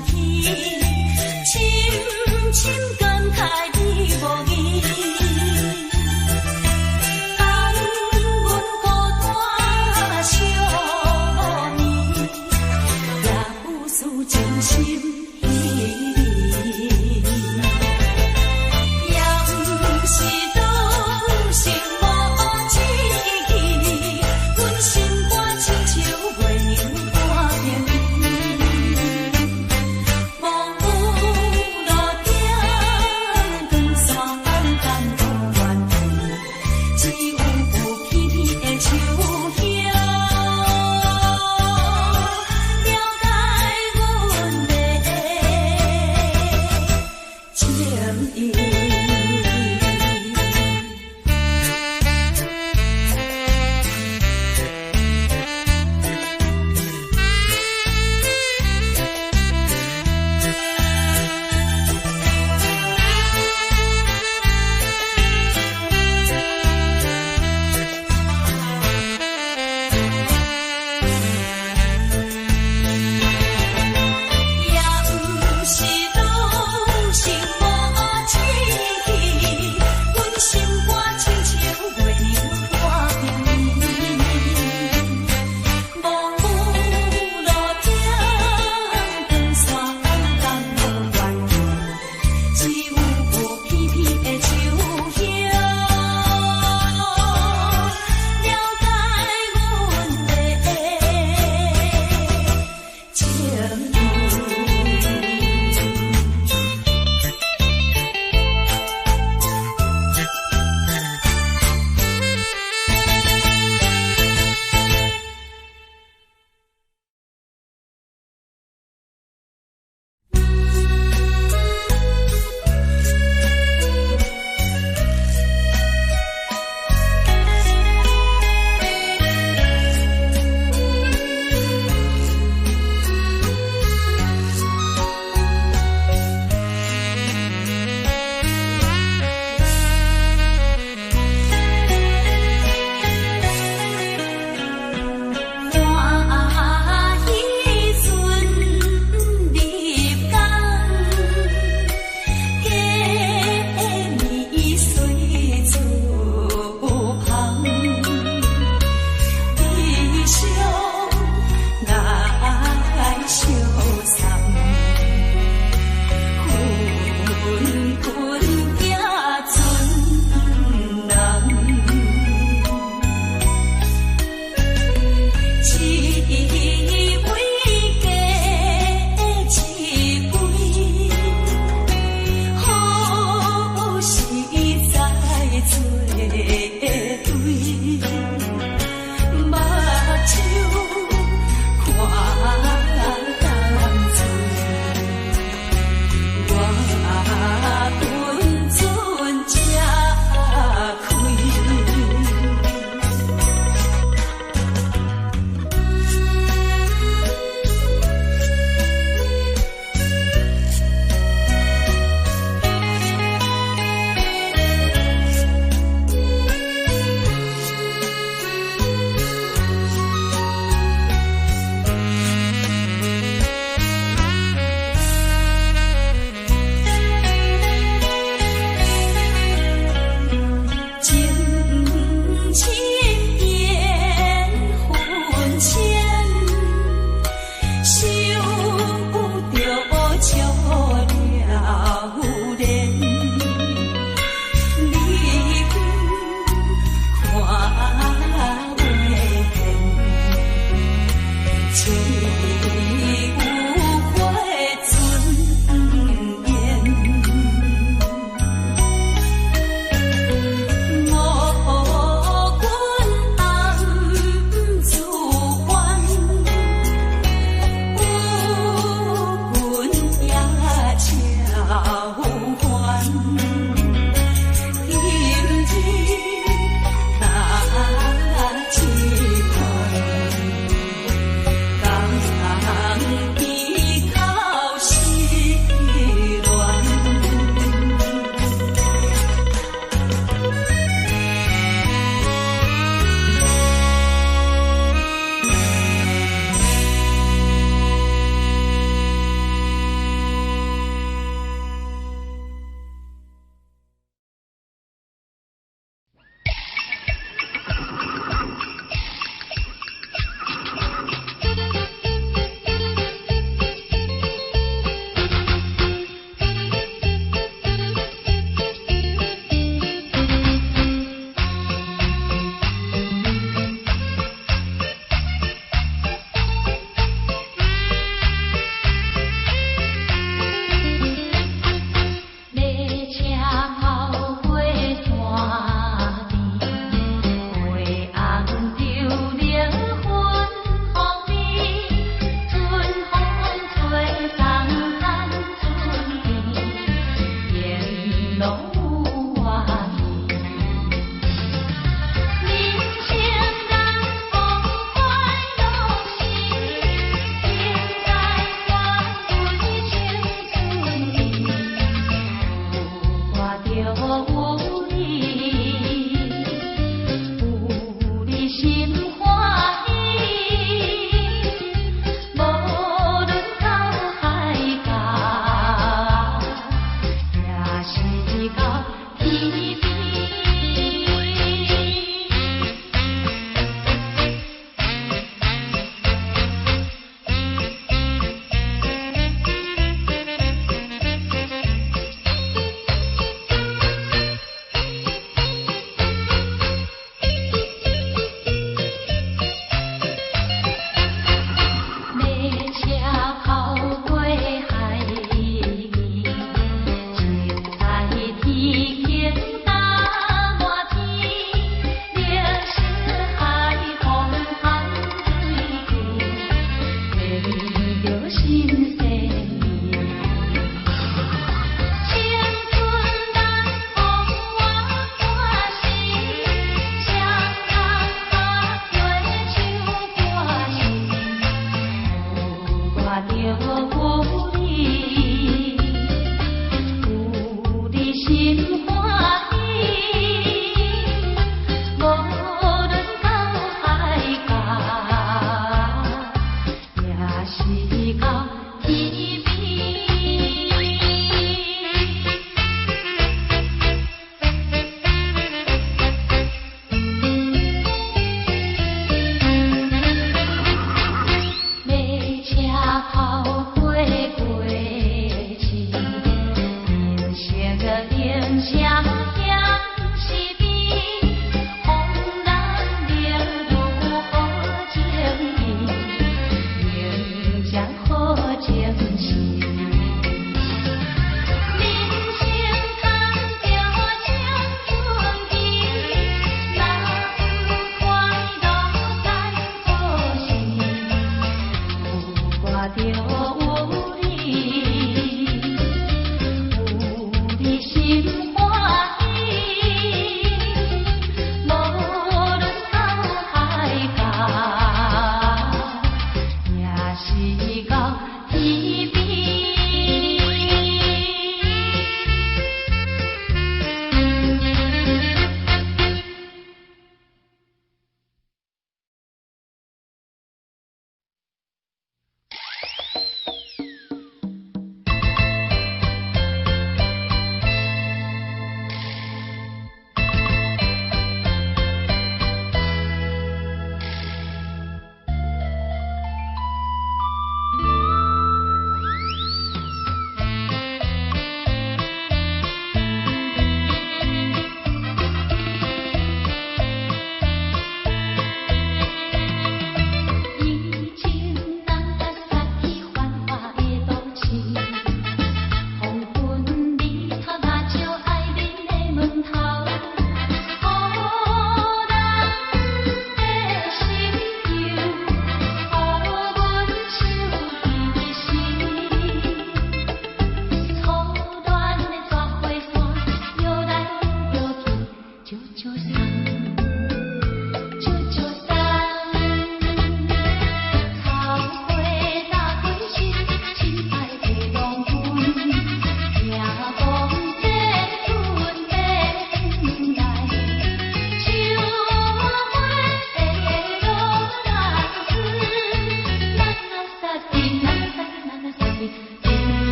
天，深深感慨你無疑。等阮孤單寂暝，也有事情心彼暝。也毋是賭性無志氣，阮心肝親像月娘半平。望有路燈光線暗淡無願意，只有有片片的樹葉，了解阮的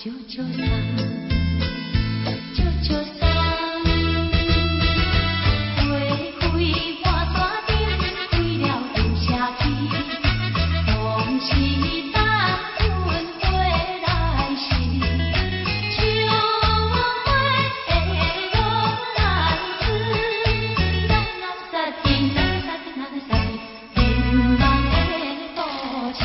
少少送，少少送。花開滿山頂，開了又謝去，總是等阮回來時。秋花落來時，咱那薩聽，咱薩聽，咱薩聽，夢的故事。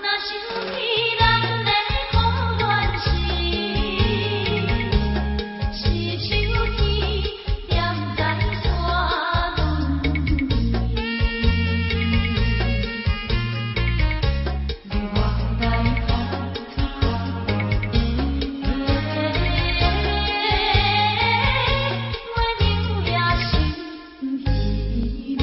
若想起咱的苦恋时，是手天踮在山崙边，你我来看月娘也心稀微。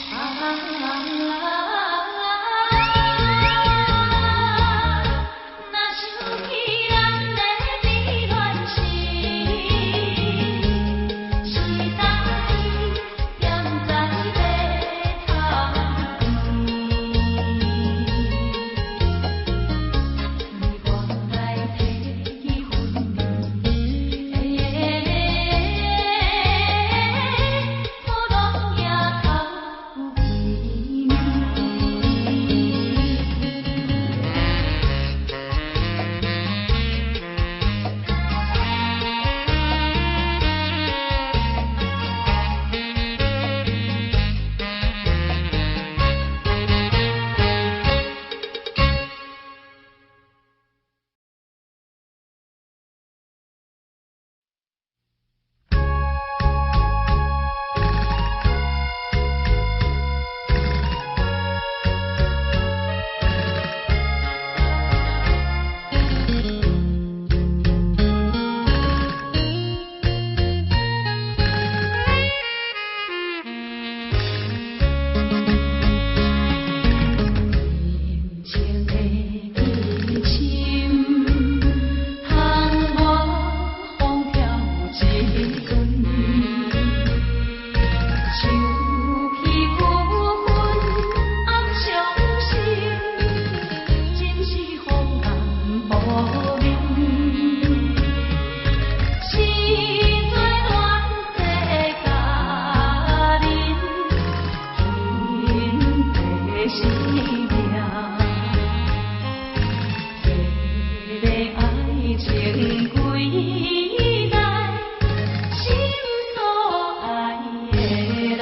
啊！若想起咱的美恋时，是冬天踮在白头边，你我来提起分离，苦拢也头几暝。深情的情深，通我风飘一阵。想起旧恨暗伤心，真是风干无眠。是做乱世佳人，轻地生命。这个爱情归来，心所爱的人。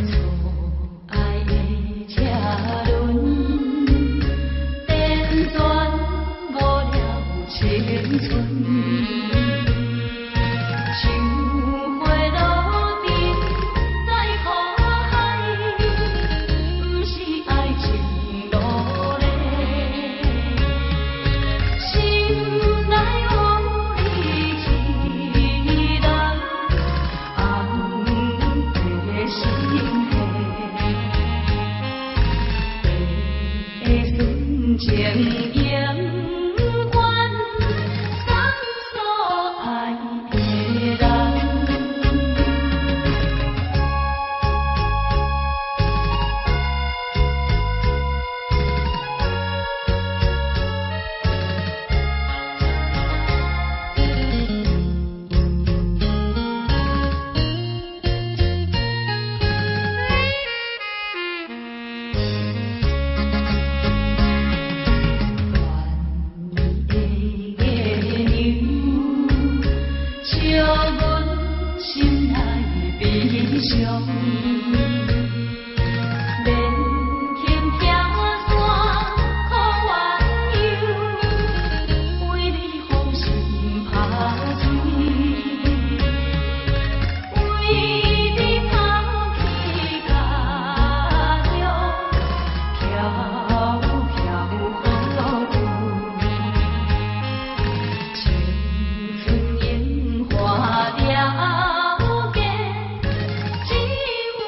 错爱的车轮，辗转误了青春。像花落沉在苦海，不是爱情路咧。心内有你一人，红的心白的纯情永远送所爱的人。愿你的月娘，笑阮心内悲伤。免轻拆山苦怨忧，为你放心拍水，为你抛弃家乡，飘飘何处？青春荣华了结，只有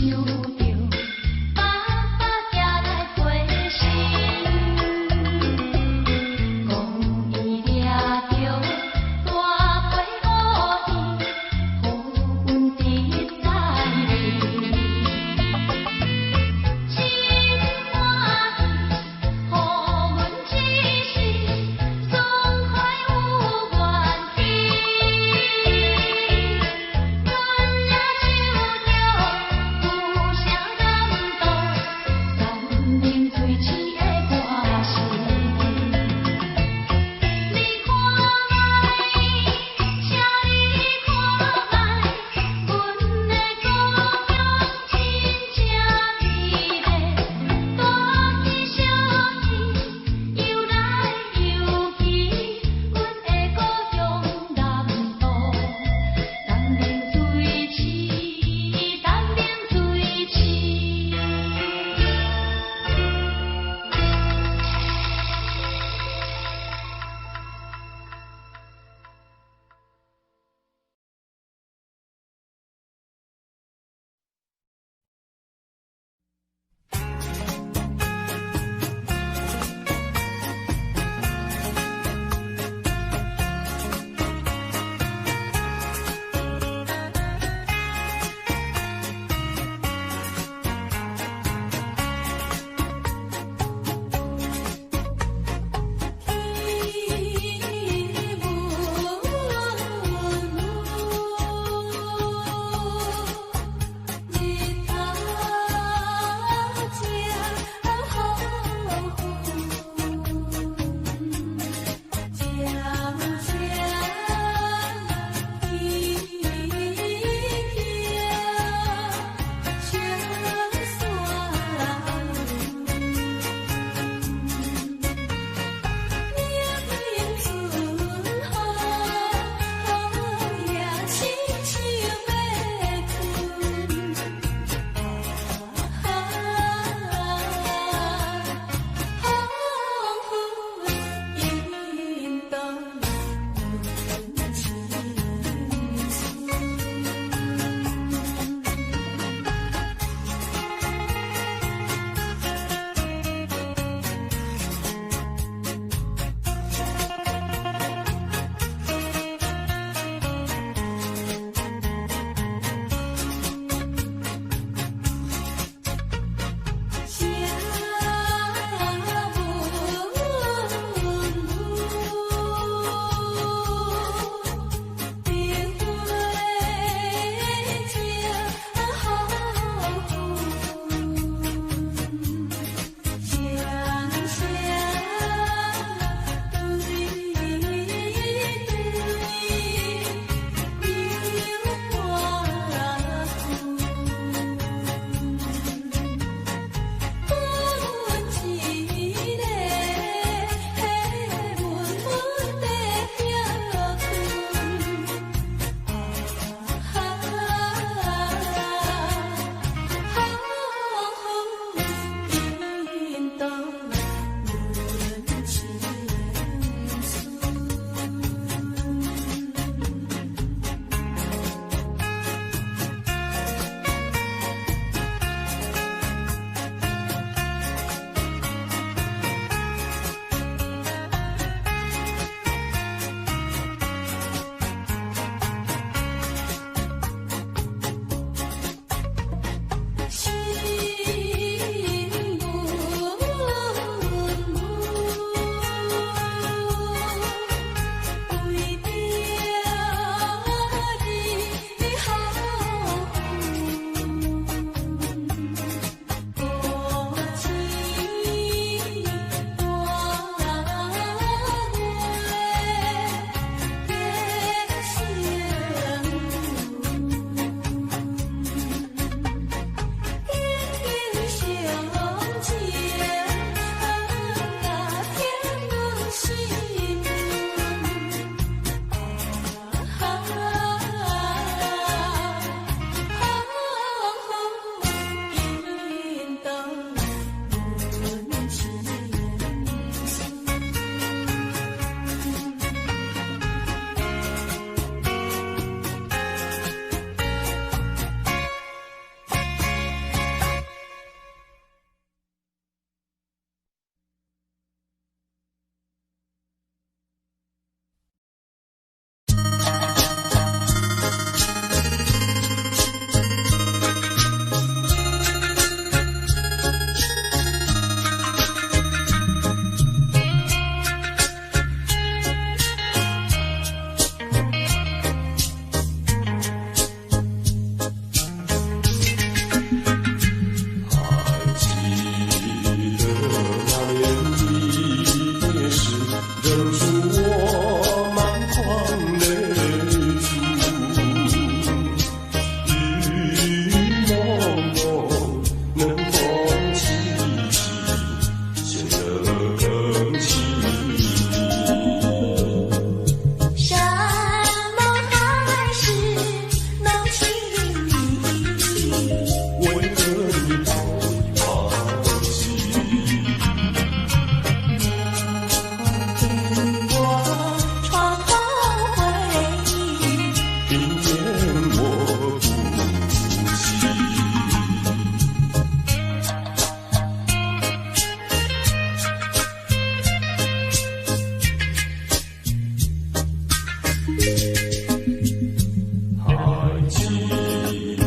想著爸爸寄來批信，講伊掠著大批烏蠅，予阮得知哩。真歡喜，予阮一時爽快有元氣。阮也想著舊你都已忘記。留給我床頭回憶，平添我孤寂。還記得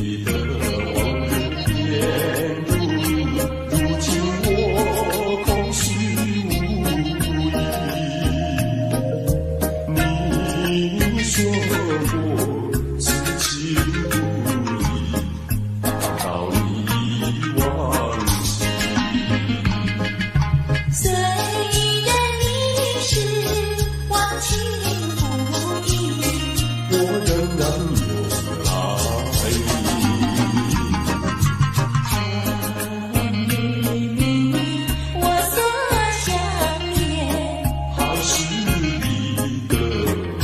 往日甜如蜜，如今我空虛無依。你說過此情不移，難道你已忘記？雖然你是忘情負義，我仍然有愛你。這秘密我所想念，還是一個你。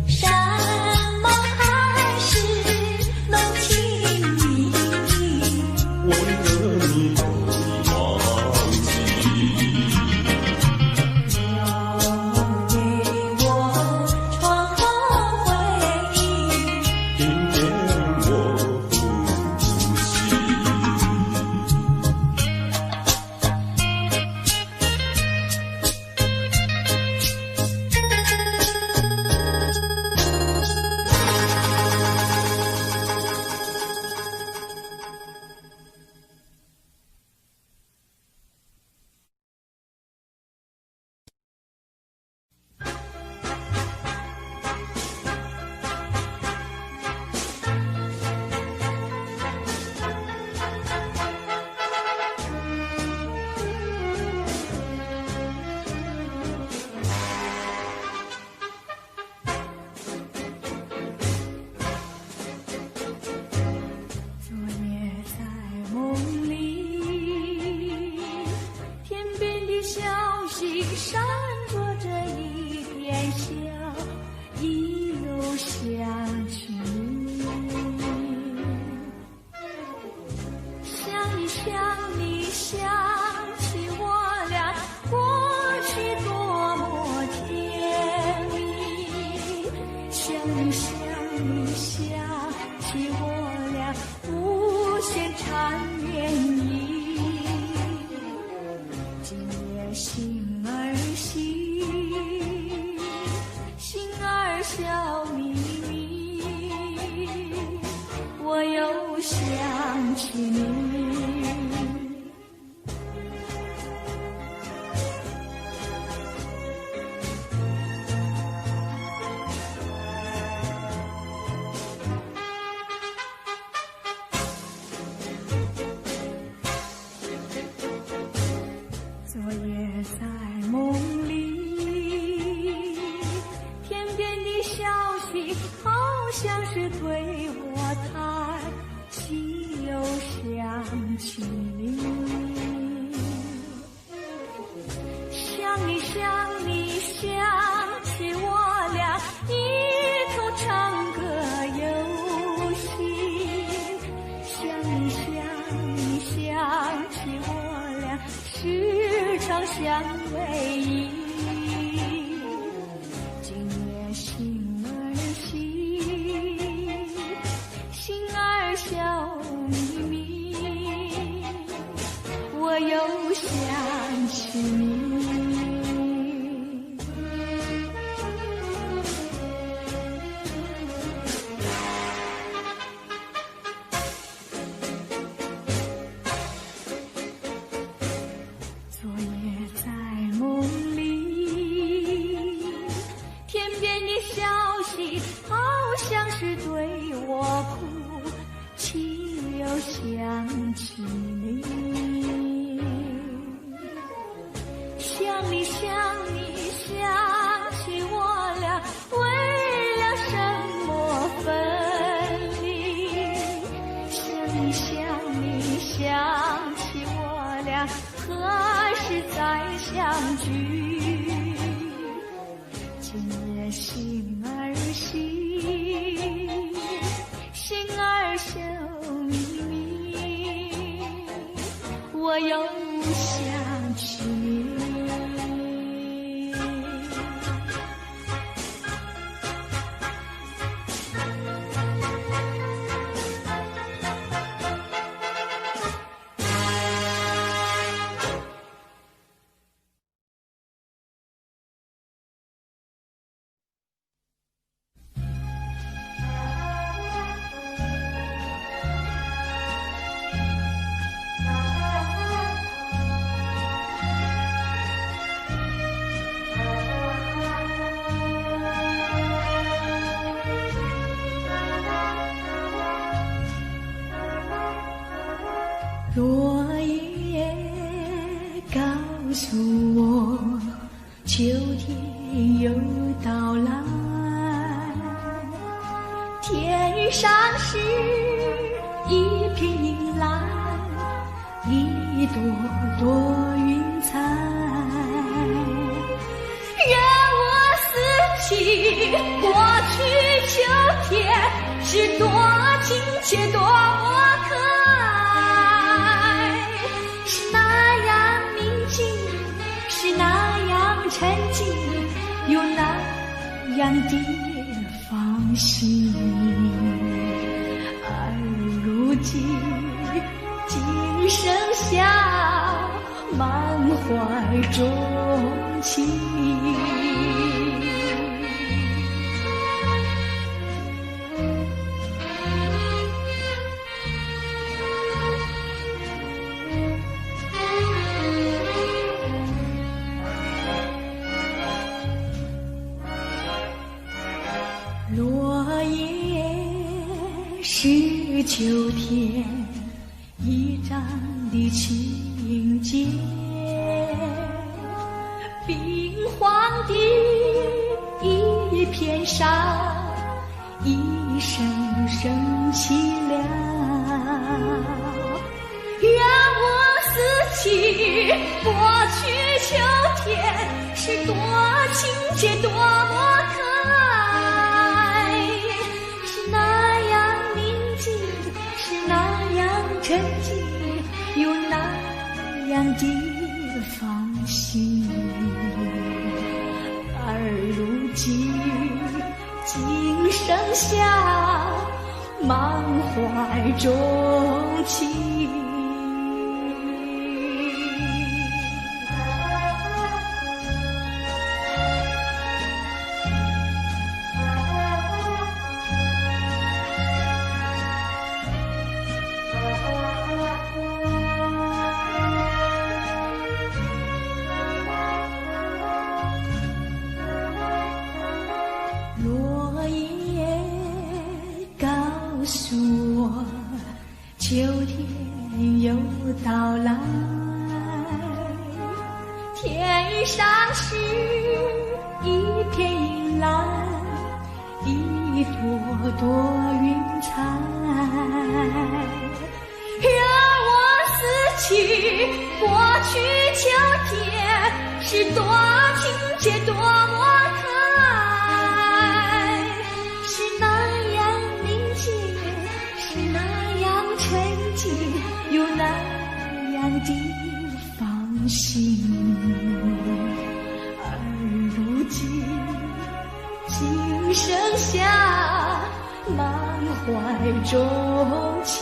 山盟海誓濃情蜜意，為何你都已忘記？留給我床頭回憶，平添我孤寂。昨夜在夢裡，天邊的小溪閃爍著一片笑，意又想起你，想你想你想起我倆過去多麼甜蜜，想你想你想起我倆無限纏綿意。今夜星兒星，星兒笑眯眯，我又想起你。昨夜在夢裡，天邊的小溪好像是對我嘆息，又想起你。想你想你想起我倆一同唱歌遊戲，想你想你想起我倆時常相偎依。今夜星兒星，星兒笑眯眯，我又想起你。昨夜在夢裡，想起我倆為了什麼分離？想你想你想起我倆何時再相聚？今夜星兒星，星兒笑瞇瞇，我又想起你。落葉告訴我，秋天又到來。天上是一片銀藍，一朵朵雲彩。讓我思起過去秋天是多親切，多麼可愛，是那樣寧靜，是那樣沉靜，又那樣的放心。而如今僅剩下滿懷衷情。落葉是秋天一張的情結，冰黃的一片沙，一聲聲淒涼，讓我思起過去秋天是多親切，多麼可愛，是那樣寧靜，是那樣沉靜，又那樣的放心。而如今僅剩下滿懷衷情。落葉告訴我，秋天又到來。天上是一片銀藍，一朵朵雲彩，讓我思起過去秋天是多親切，多麼可愛，是那樣寧靜，是那樣沉靜，又那樣的放心。而如今僅剩下滿懷衷情。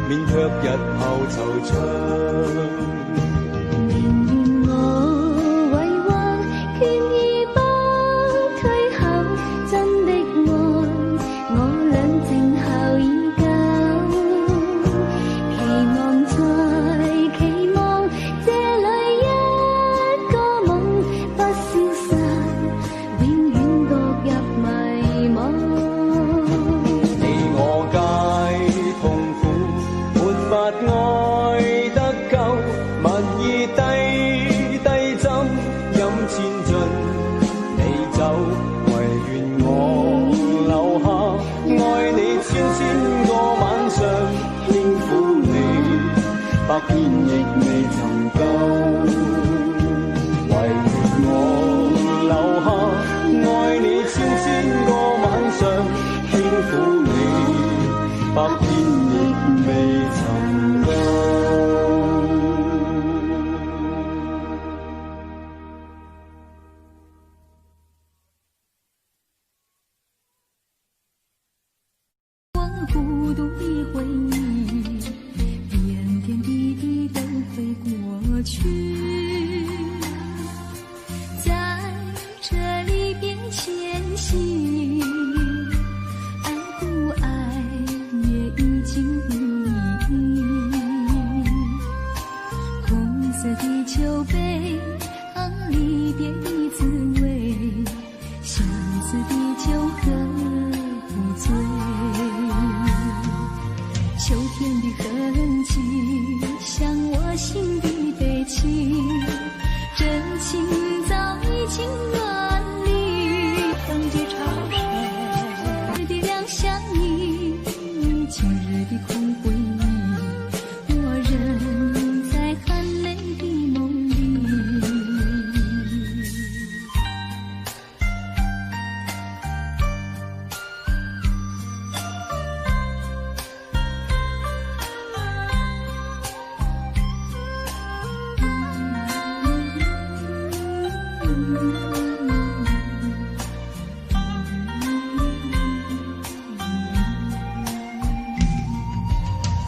免卻日後惆悵。寧願我為患，決意不退後，真的愛，我倆靜候已久，期望在期望，這裏一個夢不消散，永遠墮入迷惘。你我皆痛苦，沒法愛得夠，蜜意低低斟，飲千樽美酒，唯願我留下愛你千千個晚上，輕撫你，百遍亦未曾夠。唯願我留下愛你千千個晚上，輕撫你，百遍亦未曾夠。我孤獨的回憶，點點滴滴都會過去。在這離別前夕，愛不愛也已經無意義。紅色的酒杯，啊，離別的滋味，相思的酒喝不醉。秋天的痕跡，像我心的悲戚，真情早已經遠離。等的潮水。的兩相依，今日的空回憶，我仍在含淚的夢裡。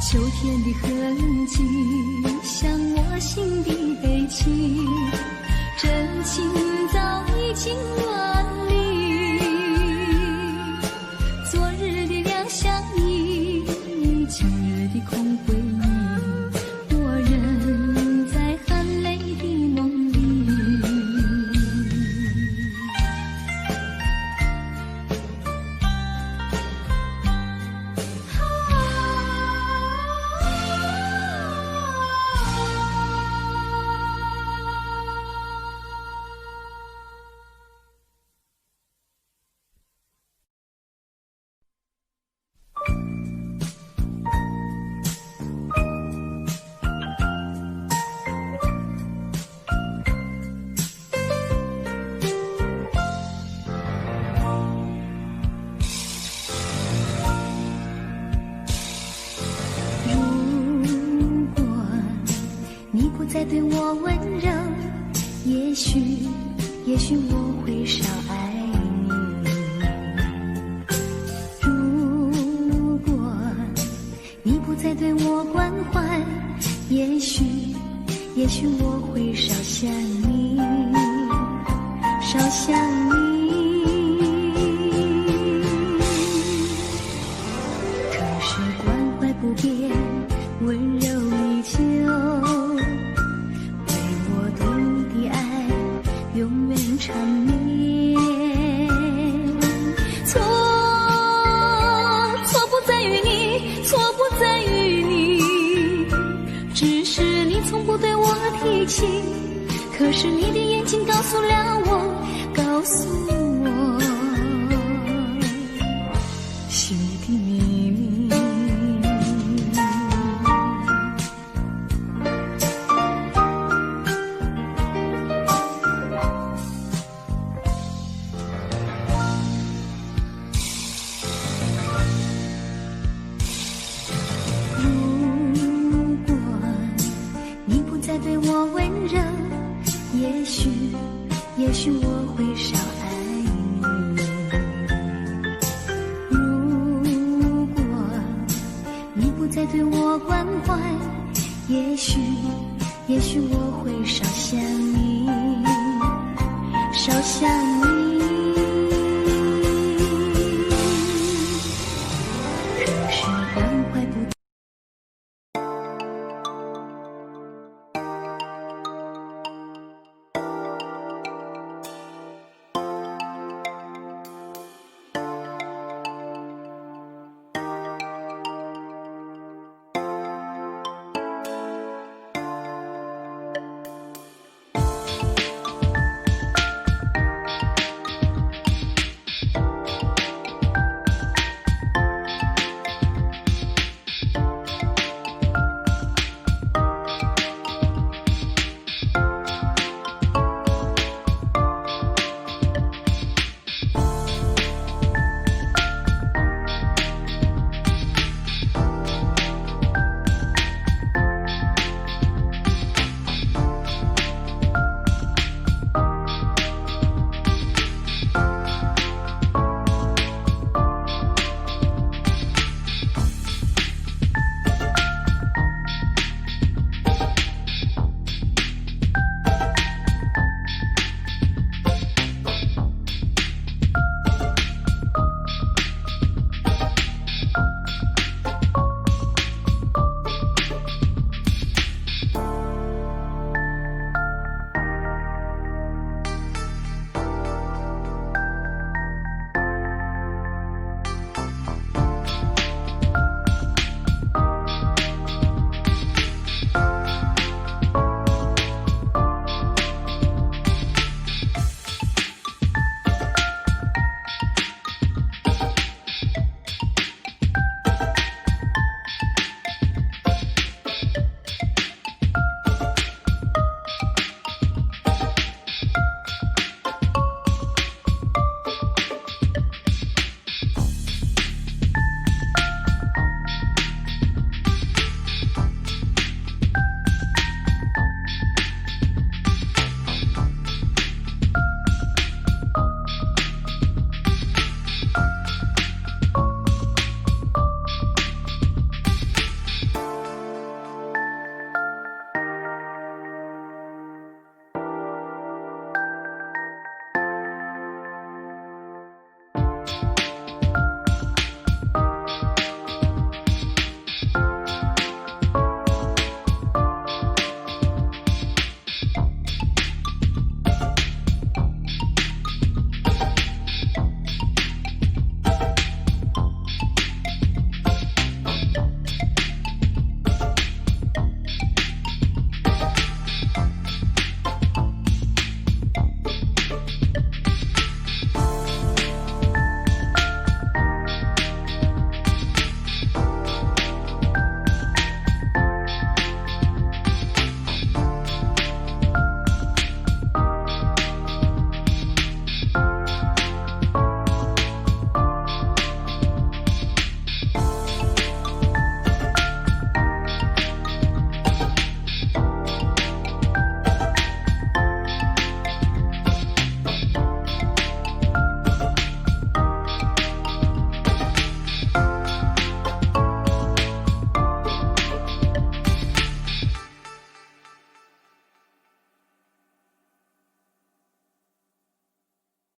秋天的痕跡，像我心的悲戚，真情早已經遠離。昨日的兩相依，今日的空回憶，我仍在含淚的夢裡。如果你不再對我溫柔，也許，也許我會少愛你。如果你不再對我關懷，也許，也許我會少想你，少想你。可是關懷不變，溫柔依舊，為我對你的愛永遠纏綿。錯，錯不在於你，錯不在於你，只是你從不對我提起，可是你的眼睛告訴了我，告訴我心裡的秘密。如果你不再對我溫柔，也許，也許我會少愛你。我關懷，也許，也許我會少想你，少想你。